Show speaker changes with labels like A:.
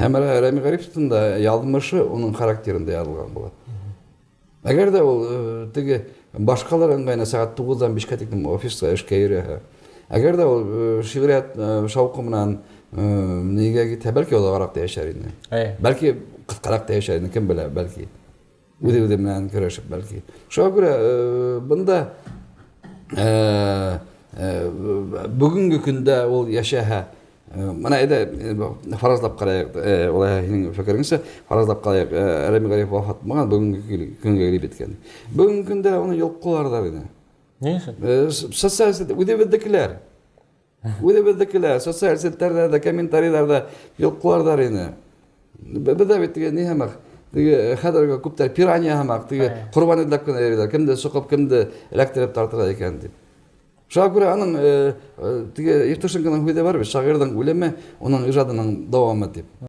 A: Һәм Рәми Ғарифовтың да яҙмышы уның характерында яҙылған була. Әгәр ҙә ул теге башҡалар ыңғайына сәғәт 9-ҙан 5-кә тиклем офисҡа эшкә йөрөһә, әгәр ҙә ул шиғриәт шауҡы менән нигә китһә, бәлки оҙағыраҡ та йәшәр ине. Бәлки ҡыҫҡараҡ та йәшәр ине, кем белә, бәлки. Үҙе-үҙе менән көрәшеп, бәлки. Шуға күрә бында бөгөнгө көндә ул йәшәһә, бына әйҙә фаразлап ҡарайыҡ, улай һинең фекереңсә фаразлап ҡарайыҡ, Рәми Ғариф вафат булмаған, бөгөнгө көнгә килеп еткән. Бөгөнгө көндә уны йолҡҡоларҙар ине.
B: Ни өсөн?
A: Социаль үҙебеҙҙекеләр. Үҙебеҙҙекеләр, социаль селтәрҙәрҙә, комментарийҙарҙа йолҡҡоларҙар ине. Беҙҙә бит теге ни һымаҡ, теге хәҙерге күптәр пиранья һымаҡ, теге ҡорбан эҙләп кенә йөрөйҙәр, кемде соҡоп, кемде эләктереп тартырға икән тип. Шуға күрә аның теге Евтушенконың һүҙе бар бит, шағирҙың үлеме уның ижадының дауамы тип.